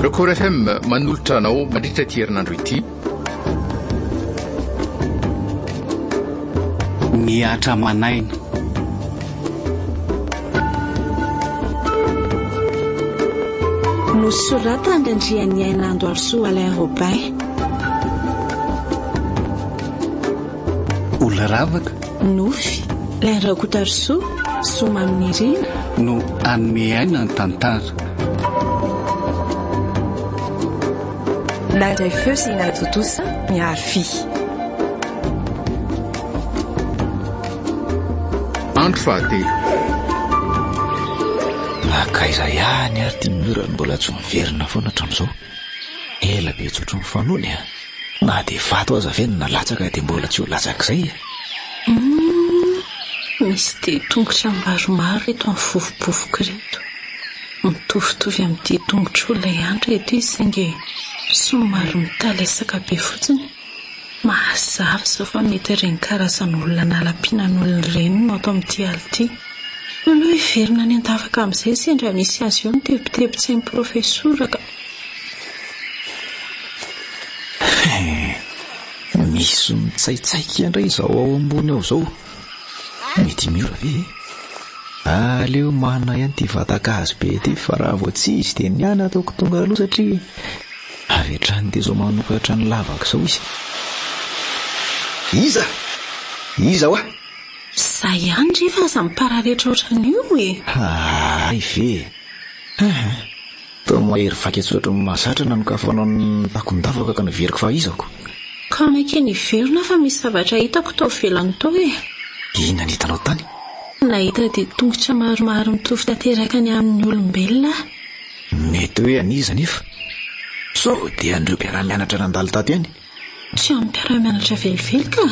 Record FM manolotra anao mandritra ity herinandro ity. Mihatra aman'aina. Nosoratan-dRandrianiaina Andoharisoa Alain Robin. Olona ravaka. Nofy, Alain Rakotoarisoa, Soamaminirina. No hanome aina ny tantara. Nandray feo sy nanatontosa ny Arfi. Andro fahatelo. Nankaiza ihany ary ity mur no mbola tsy miverina foana hatramin'izao? Ela be tsy ohatran'ny fanaony a! Na dia vato aza ve no nalatsaka dia mbola tsy ho latsak'izay e! Humm! Misy dian-tongotra maromaro eto amin'ny vovobovoka ireto. Mitovitovy amin'ny dian-tongotr'olona ihany ireto izy saingy somary mitalesaka be fotsiny. Mazava izao fa mety ireny karazan'olona nalam-pihinan'olona ireny no ato amin'ity ala ity. Aleo hiverina any an-davaka amin'izay sendra misy azy eo ny tebitebin-tsain'ny profesora ka. Misy mitsaitsaika indray izao ao ambony ao izao. Mety miora ve e? Aleo manana ihany ity vatan-kazo be ity fa raha vao tsy izy dia ny ahy no ataoko tonga aloha satria avy hatrany dia izao manokatra ny lavaka izao izy. Iza? Iza hoa? Za ihany re fa aza mipararetra ohatran'io e! Hay ve? Aa! Toa mahery vaika tsy ohatran'ny mahazatra nanokafanao ny takon-davaka ka noveriko fahaizako. Ka mainka niverina fa misy zavatra hitako tao ivelany tao e! Inona no hitanao tany? Nahita dian-tongotra maromaro mitovy tanteraka ny amin'ny olombelona aho. Mety hoe an'iza anefa? Sao dia an'ireo mpiara-mianatra nandalo tato ihany? Tsy amin'ny mpiara-mianatra velively ka!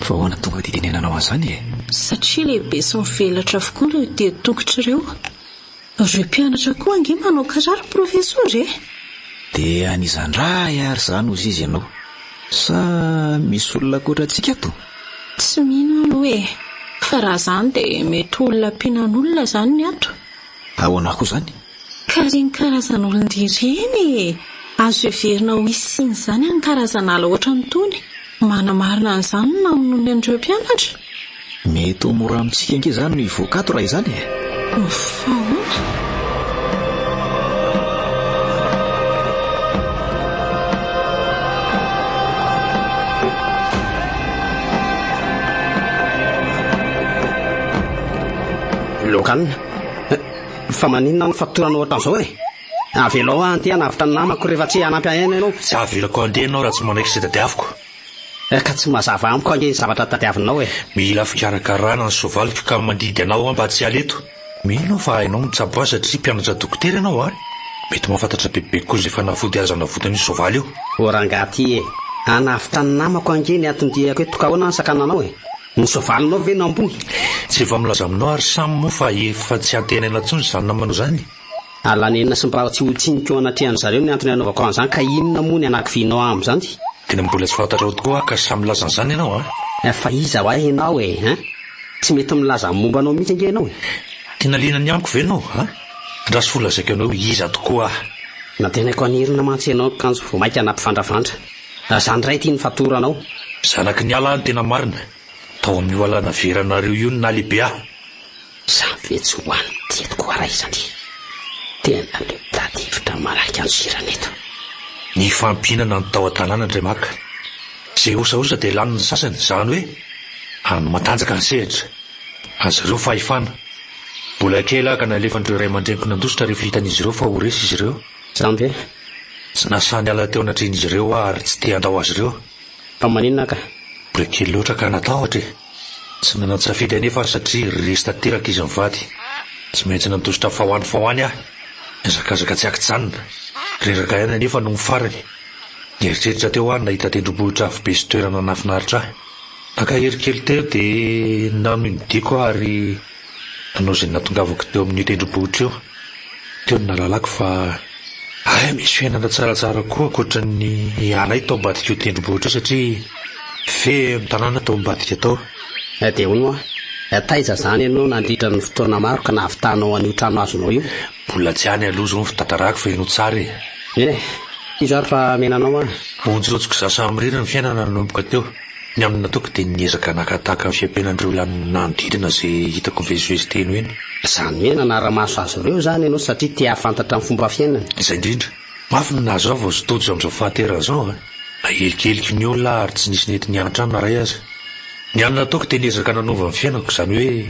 Fa ahoana tonga dia itenenanao an'izany e? Satria lehibe sy mivelatra avokoa ireo dian-tongotra ireo. Ireo mpianatra koa ange manao kiraro profesora e! Dia an'iza indray ary izany hozy izy ianao? Sa misy olona ankoatra antsika ato? Tsy mino aho aloha e! Fa raha izany dia mety ho olona mpihinan'olona izany ny ato. Ahoana koa izany? Ka ireny karazan'olon-dia ireny e! Azo heverina ho hisian'izany amin'ny karazan'ala ohatran'itony. Manamarina an'izany ny namonoany an'ireo mpianatra. Mety ho mora amintsika ange izany no hivoaka ato raha izany e! Fa ahoana? Logan, fa maninona no fatorana ohatran'izao e? Avelao aho anty hanavotra ny namako rehefa tsy hanampy ahy ianao. Tsy avelako handeha ianao raha tsy manaiky izay tadiaviko. Ka tsy mazava amiko ange ny zavatra tadiavinao e. Mila fikarakarana ny soavaliko ka mandidy anao aho mba tsy hiala eto. Mino aho fa hainao mitsabo azy satria mpianatra dokotera ianao an! Mety mahafantatra bebe kokoa izay fanafody azo anavotana io soavaly io. O rangahy ty e! Hanavotra ny namako ange ny anton-diako eto ka ahoana ny sakananao e? Ny soavalinao ve no ambony? Tsy efa milaza aminao ary Sam moa fa efa tsy antenaina intsony izany namanao izany? Alanenina sy mba tsy ho tsiniko eo anatrehan-dry zareo ny antony anaovako an'izany ka inona moa ny anakivianao ahy amin'izany? Tena mbola tsy fantatrao tokoa aho ka sahy milaza an'izany ianao an! Fa iza hoa ianao e? Hein? Tsy mety milaza ny momba anao mihitsy ange ianao e! Tena liana ny amiko ve ianao an? Andraso fo lazaiko anao hoe iza tokoa aho. Nantenaiko hanirina mantsy ianao kanjo vao mainka nampivandravandra. Izany indray ity ny fatoranao. Zanaky ny ala aho ny tena marina. Tao amin'io ala naveranareo io no nahalehibe ahy. Izany ve tsy ho an'ny teto koa raha izany? Tena aleo mitady hevitra malaky handosirana eto. Nifampihinana ny tao an-tanàna Andriamaka. Izay osaosa dia lanin'ny sasany, izany hoe any matanjaka ny sehatra. Azy ireo fahefana. Mbola kely aho ka nalefan'ireo ray aman-dreniko nandositra rehefa hitan'izy ireo fa ho resy izy ireo. Izany ve? Tsy nahasahy niala teo anatrehan'izy ireo aho ary tsy te handao azy ireo. Fa maninona ka? Mbola kely loatra ka natahotra e! Tsy nanan-tsafidy anefa aho satria resy tanteraka izy mivady. Tsy maintsy nandositra fa ho any fa ho any aho. Nihazakazaka tsy an-kijanona. Reraka ihany anefa nony farany. Nieritreritra teo aho nahita tendrombohitra avo be sy toerana nahafinaritra ahy. Naka hery kely teo dia nanohy ny diako aho ary nanao izay nahatongavako teo amin'io tendrombohitra io. Teo no nahalalako fa hay misy fiainana tsaratsara koa ankoatra ny anay tao ambadik'io tendrombohitra io satria feno tanàna tao ambadika tao. Dia hono hoa, taiza izany ianao nandritra ny fotoana maro ka nahavitanao an'io trano azonao io? Mbola tsy any aloha izao ny fitantarako fa henoy tsara e! Eny e, iza ary fa mena anao aho. Vonjojoko izaho samirery ny fiainana nanomboka teo. Ny amin'ny nataoko dia niezaka naka tahaka ny fiampianan'ireo olona nanodidina izay hitako nivezivezy teny ho eny. Izany hoe nanara-maso azy ireo izany ianao satria te hahafantatra ny fomba fiainany. Izay indrindra. Mafy ny nahazo ahy vao tsy tojo amin'izao fahaterana izao a! Nahelikeliky ny olona aho ary tsy nisy nety nianatra ahy na iray aza. Ny hany nataoko dia niezaka nanova ny fiainako, izany hoe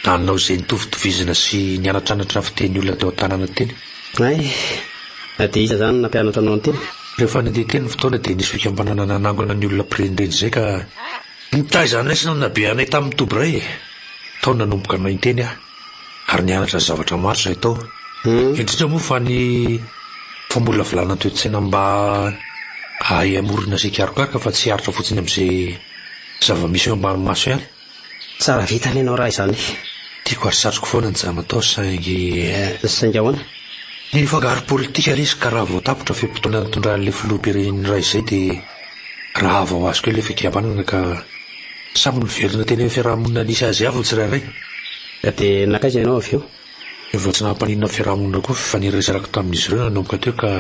nanao izay nitovitovizina sy nianatranatra ny fitenin'ny olona teo an-tanàna teny. Hay! Dia iza izany no nampianatra anao niteny? Rehefa nandeha teny ny fotoana dia nisy fikambanana nanangona ny olona mpirenireny izay ka nitaiza anay sy nanabe anay tamin'ny toby iray e! Tao no nanomboka nahay niteny aho ary nianatra zavatra maro izahay tao. Indrindra moa fa ny famolavolana toe-tsaina mba hahay hamorona sy hikarokaroka fa tsy hiaritra fotsiny amin'izay zava-misy eo ambany maso ihany. Tsara vintana ianao raha izany. Tiako ary satriko foana ny jama tao saingy. Saingy ahoana? Nifangaro politika ilay izy ka raha vao tapitra fe-potoana nitondran'ilay filoham-pirenena iray izay dia rava ho azy koa ilay fikambanana ka samy niverina teny amin'ny fiarahamonina nisy azy avy ny tsirairay. Ka dia nankaiza ianao avy eo? Efa tsy nampaninona ny fiarahamonina koa ny fifanerasarako tamin'izy ireo nanomboka teo ka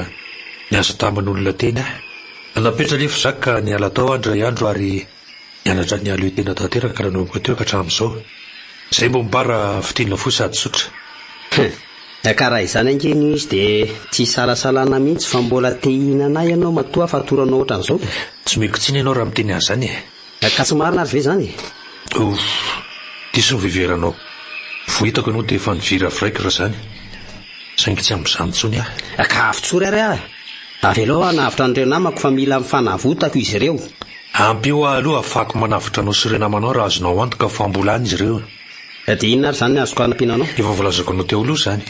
niasa taman'olona teny aho. Nanapetra anefa izaho ka niala tao aho indray andro ary Nianatra ny hahaleo tena tanteraka nanomboka teo ka hatramin'izao. Izay mba ombara fitinina fohy sady tsotra. Hum. Ka raha izany ange no izy dia tsy isalasalana mihitsy fa mbola te hihinana ahy ianao matoa fatoranao ohatran'izao. Tsy omeko tsiny ianao raha miteny an'izany e. Ka tsy marina ary ve izany e? Ouf. Diso ny fiheveranao. Vao hitako ianao dia efa niviraviraiko raha izany. Saingy tsy amin'izany intsony aho. Ka avotsory ary aho e. Avelao aho hanavotra an'ireo namako fa mila ny fanavotako izy ireo. Ampio aho aloha ahafahako manavotra anao sy ireo namanao raha azonao antoka fa mbola any izy ireo. Dia inona ary izany ny azoko hanampiana anao? Efa voalazako anao teo aloha izany.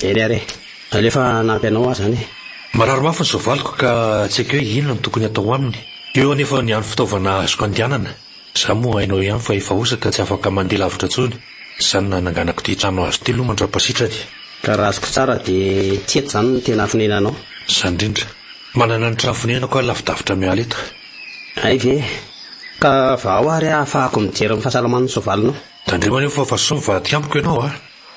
Eny ary e. Aleo fa hanampy anao aho izany e. Marary mafy ny soavaliko ka tsy haiko hoe inona no tokony hatao aminy. Eo anefa ny hany fitaovana azoko andehanana. Izaho moa hainao ihany fa efa osa ka tsy afaka mandeha lavitra intsony. Izany no nananganako ity trano hazo ity aloha mandra-pasitrany. Ka raha azoko tsara dia tsy eto izany no tena fonenanao? Izany indrindra. Manana ny trano fonenako aho lavidavitra miala eto. Hay ve? Ka vahao ary aho ahafahako mijery ny fahasalaman'ny soavalinao. Tandremo anefa fa soa mivadika amiko ianao a!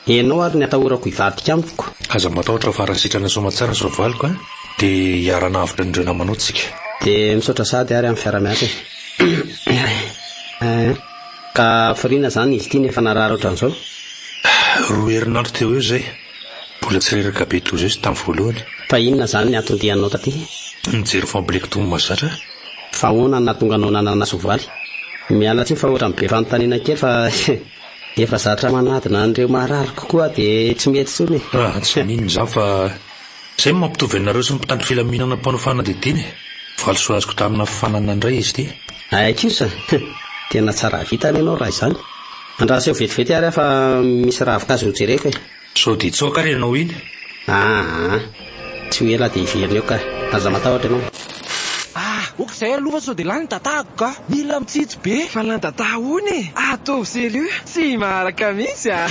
Ianao ary ny atahorako hivadika amiko. Aza matahotra fa raha sitrana soamatsara ny soavaliko a, dia hiara-hanavotra an'ireo namanao tsika. Dia misaotra sahady ary amin'ny fiara-miasa e. Ka hafiriana izany izy ity no efa narary ohatran'izao? Roa herinandro teo eo izay. Mbola tsy reraka be toy izao izy tamin'ny voalohany. Fa inona izany ny anton-dianao taty? Nijery famboleko toy ny mahazatra aho. Fa ahoana no nahatonga anao nanana soavaly? Miala tsiny fa ohatran'ny be fanontaniana kely fa efa zatra manadina an'ireo marary kokoa aho dia tsy mety intsony e. Ah, tsy maninona izany fa izay no mampitovy anareo sy ny mpitandro filaminana mpanao fanadihadiana e. Valisoa azoko tamina fananana indray izy ity. Hay kosa! Tena tsara vintana ianao raha izany. Andraso eo vetivety ary aho fa misy ravin-kazo hojereko e. Sao dia hitsoaka ary ianao iny? Aa! Tsy ho ela dia hiverina eo ka. Aza matahotra ianao. Ah! Ok zay aloha fa sao dia lany datako ka! Mila mitsitsy be! Fa lany data ahoana e? Ataovy sérieux! Tsy maharaka mihitsy ah!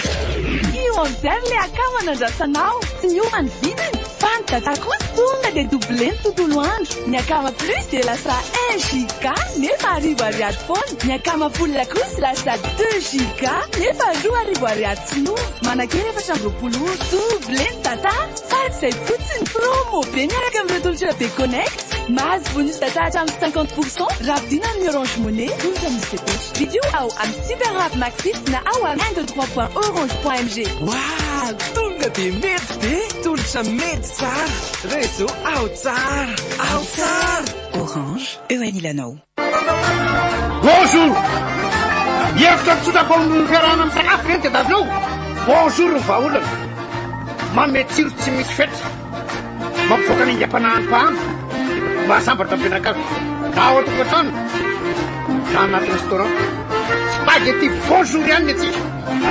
Io amizay ry le akama nandrasanao, tsy miova ny vidiny fa ny data kosa tonga dia doublé ny tontolo andro, ny akama plus dia lasa un giga nefa arivo ariary foana, ny akama full kosa lasa deux giga nefa 2000 ariary tsy miova, manan-kery 24 ora, doublé ny data fa tsy izay fotsiny, promo be miaraka amin'ireo tolotra be connect, mahazo bonus data hatramin'ny 50 pourcent raha vidiana amin'ny orange money, tolotra misy fepetra. Vidio ao amin'ny Super App Maxit na ao amin'ny 1 2 3 point orange point mg. Waouh! Tonga dia mety be! Tolotra mety tsara! Réseau ao tsara! Ao tsara! Orange, eo anilanao. Bonjour! Hevitra tsotra vao ny fiarahana misakafo ve ny tadiavinao? Bonjour ny vahaolana. Manome tsiro tsy misy fetra. Mampivoaka ny aingam-panahin'ny mpahandro. Mahasambatra ny mpianakavy. Na ao an-tokantrano na anaty restaurant. Spaghetti bonjour ihany ny antsika.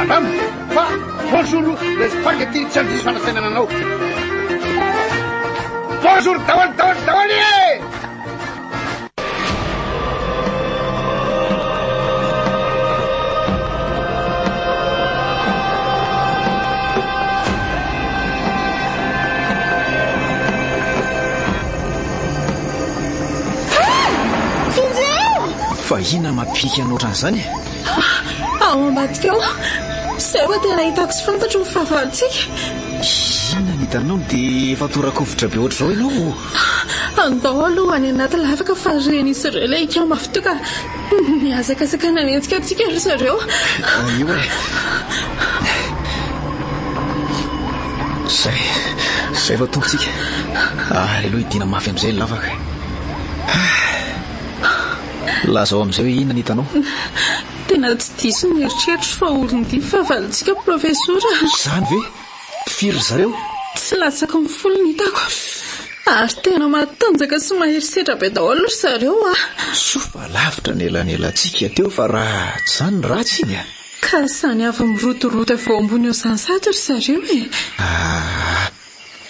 Alam fa bonjour le spaghetti tsy handiso fanantenana anao. Bonjour daholo daholo daholo e! Fa inona mampihiaka anao ohatran'izany e? Ao ambadika ao, izay vao tena hitako sy fantatro ny fahavalontsika. Inona ny hitanao no dia efa tora-kovitra be ohatr'izao ianao? Andao aloha any anaty lavaka fa ren'izy ireo ilay hikama avy teo ka nihazakazaka nanenjika antsika ry zareo. Io e. Izay, izay vao tonga tsika. Aleo hidiana mafy amin'izay ny lavaka. Lazao amin'izay hoe inona ny hitanao? Tena tsy diso ny eritreritro fa olon-dia ny fahavalontsika Profesora. Izany ve? Firy ry zareo? Tsy latsaky ny folo ny hitako. Ary tena matanjaka sy mahery setra be daholo ry zareo a! Soa fa lavitra ny elanelantsika teo fa raha tsy izany ratsy iny a! Ka izany avy mirodorodo avy eo ambony eo izany sady ry zareo e! Aa!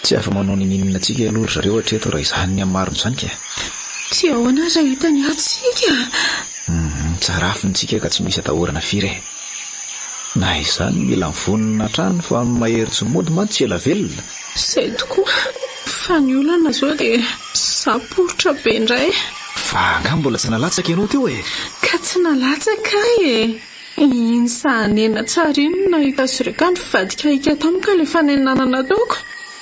Tsy afa-manao n'inon'inona antsika aloha ry zareo hatreto raha izany ny amin'ny marina izany ka! Tsy ahoana raha hitany ato isika? Hum, tsara afina isika ka tsy misy atahorana firy e! Na izany mila mivonona hatrany fa ny mahery tsy mody mantsy tsy ela velona. Izay tokoa. Fa ny olana izao dia za poritra be indray. Fa angaha mbola tsy nalatsaka ianao teo e? Ka tsy nalatsaka aho e! Iny sahanena tsara iny no nahita azy ireo ka nivadika hika tamiko ilay fanenanana nataoko.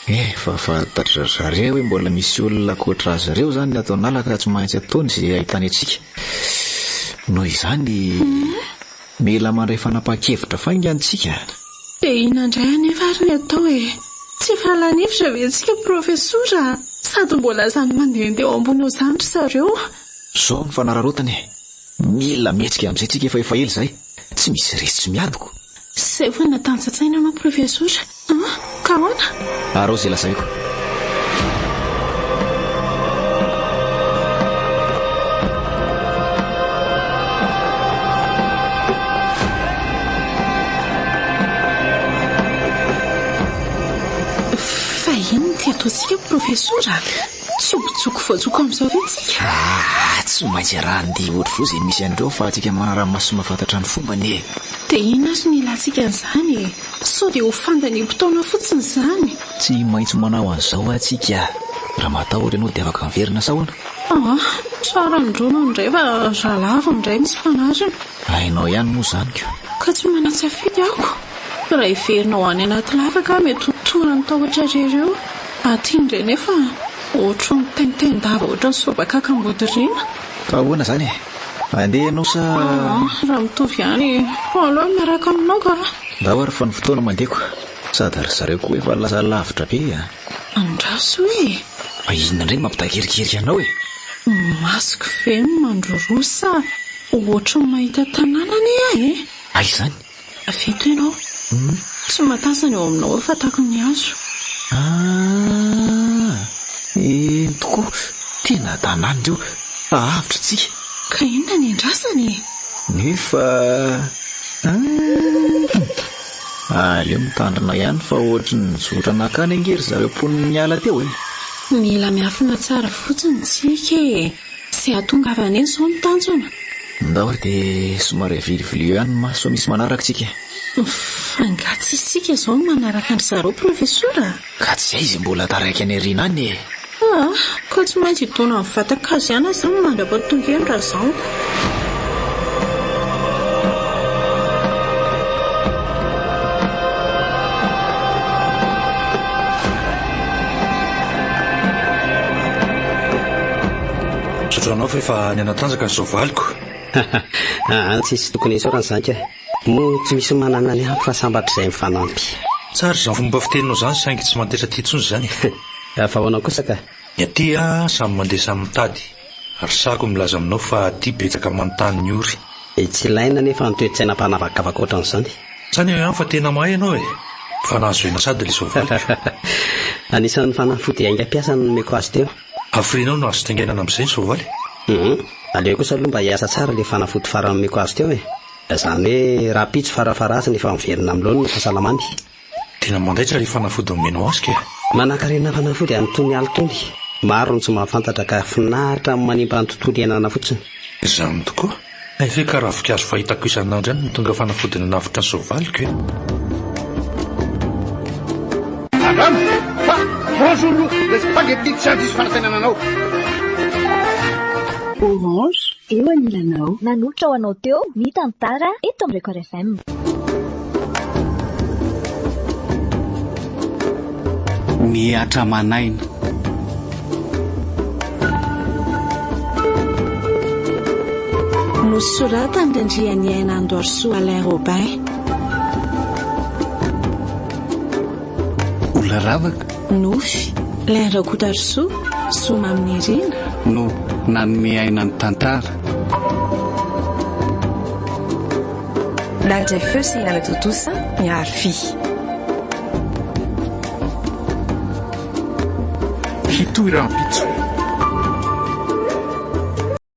Efa fantatry ry zareo hoe mbola misy olona ankoatra azy ireo izany ny ato an'ala ka tsy maintsy ataony izay ahitany antsika. Noho izany, Mila mandray fanapahan-kevitra faingana isika. Dia inona indray anefa ary ny atao e? Tsy efa lany hevitra ve isika Profesora a? Sady mbola izany mandehandeha eo ambony eo izany ry zareo. Izao no fanararaotana e! Mila mihetsika amin'izay tsika efa efa ela izay. Tsy misy resy tsy miady ko. Izay vao natanjatsaina ianao Profesora a! Ka ahoana? Araho izay lazaiko. Fa inona ity ataontsika Profesora? Tsy ho joko voajoko amin'izao ve tsika? Ah, tsy maintsy arahan-dia ohatr'izao izay misy an'ireo fa antsika manara-maso sy mahafantatra ny fombany e! Dia inona ary ny ilantsika an'izany e? Sao dia ho fandaniam-potoana fotsiny izany? Tsy maintsy manao an'izao hoa tsika. Raha matahotra ianao dia afaka miverina sa ahoana? Aa, tsara ny ronono indray fa raha lavo indray misy mpanarina. Hainao ihany moa izany ko. Ka tsy manan-tsafidy aho ko. Raha hiverina ho any anaty lavaka aho mety ho toran'ny tahotra irery eo. Aty indray nefa ohatry ny mitaintain-dava ohatry ny soabakaka ambodiriana. Fa ahoana izany e? Handeha ianao sa. Aa, raha mitovy ihany, aleo miaraka aminao ka. Ndao ary fa ny fotoana mandeha ko. Sady ry zareo koa efa lasa lavitra be a. Andraso e! Fa inona indray no mampitakerikeriky anao e? Ny masoko ve no mandroroa sa ohatry ny mahita tanàna anie aho e? Aiza izany? Avy eto ianao. Tsy mahatazana eo aminao eo fa takon'ny ny hazo. Ah! Eny tokoa, tena tanàna ireo. Avotra tsika. Ka inona ny andrasana e? Nefa hum! Aleo mitandrina ihany fa ohatry ny nizotra nankany ange ry zareo mponin'ny ala teo e! Mila miafina tsara fotsiny tsika e! Izay hahatongavana eny izao no tanjona. Ndao ary dia somary avilivilio ihany ny maso sao misy manaraka tsika. Fa angaha tsy isika izao no manaraka an-dry zareo Profesora? Ka tsy hay izay mbola taraiky any aoriana any e! Aa! Ka tsy maintsy hidona amin'ny vatan-kazo ihany aho izany mandra-pahatonga eny raha izao. Misaotra anao fa efa nihanatanjaka ny soavaliko. Aa, tsisy tokony hisaorana izany ka. Moa tsy misy manana ny ampy fa sambatra izay mifanampy. Tsara izany fomba fiteninao izany saingy tsy mantaitra aty intsony izany e. Fa ahoana kosa ka? Ny aty a, samy mandeha samy mitady. Ary sahako ny milaza aminao fa aty betsaka manontany ny ory. Tsy ilaina anefa ny toe-tsaina mpanavakavaka ohatran'izany. Tsany eo ihany fa tena mahay ianao e! Fa nahazo aina sady ilay soavaliko. Anisan'ny fanafody haingam-piasa no nomeko azy teo. Hafirianao no azo taingenana amin'izay ny soavaly? Hum, aleo kosa aloha mba hiasa tsara ilay fanafody farany nomeko azy teo e! Izany hoe rahampitso farafaharatsiny efa miverina amin'ny laoniny ny fahasalamany. Tena mandaitra ilay fanafody nomenao azy kay. Manankarena fanafody amin'itony ala itony. Maro no tsy mahafantatra ka finaritra amin'ny manimba ny tontolo iainana fotsiny. Izany tokoa. Hay ve ka ravinkazo fahitako isan'andro ihany no tonga fanafody nanavotra ny soavaliko e! Andramo fa bonjour le spaghetti tsy handiso fanantenana anao. Orange, eo anilanao. Nanolotra ho anao teo ny tantara eto amin'ny Record FM. Mihatra aman'aina. Nosoratan-dRandrianiaina Andorisoa Alain Robin. Olona ravaka. Nofy, Alain Rakotoarisoa, Soamaminirina. No nanome aina ny tantara. Nandray feo sy nanatontosa ny Arfi. Hitohy rahampitso.